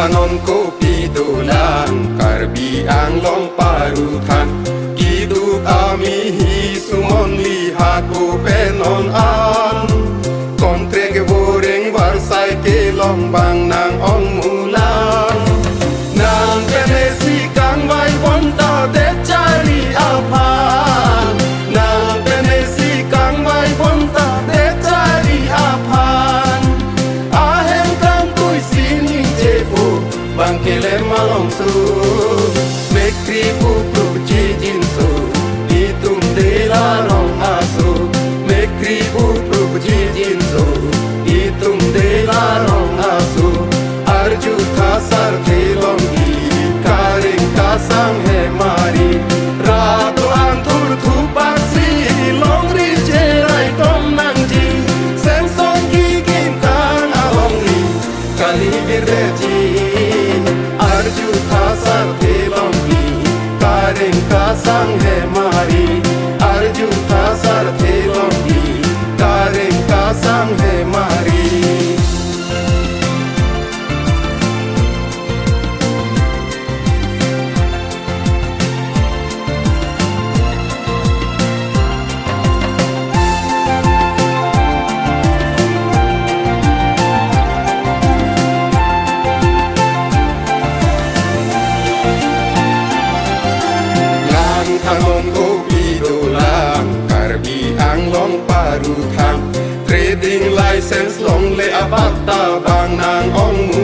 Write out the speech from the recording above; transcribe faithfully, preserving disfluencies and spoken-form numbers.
Non kopi dolang Karbi Anglong paruthan, kiduk amihi sumonli hako pen non an. Kontre ke voreng varsai kelong bang nang ong mulang. Nang penesi kangvai bonta det chari aphan. Nang penesi kangvai bonta det chari aphan. Ahem kangtui sining jepo bang kelem alongso. Mekri pupru chijinso, itum dela rong aso. Mekri pupru chijinso, itum dela rong aso. Arju thasar thelongji, kareng kasang hemari. Rato anthur thupaksi, longri cherai tom nangji. Sengsong kikim kang alongri, kali virdeji. Arju thasar thelongji, kareng kasang hemari. Arju thasar thelongji, kareng kasang hemari. Lang thanom kopi dolang Karbi Anglong paruthan. Trading license longle apatta bang nang ong mu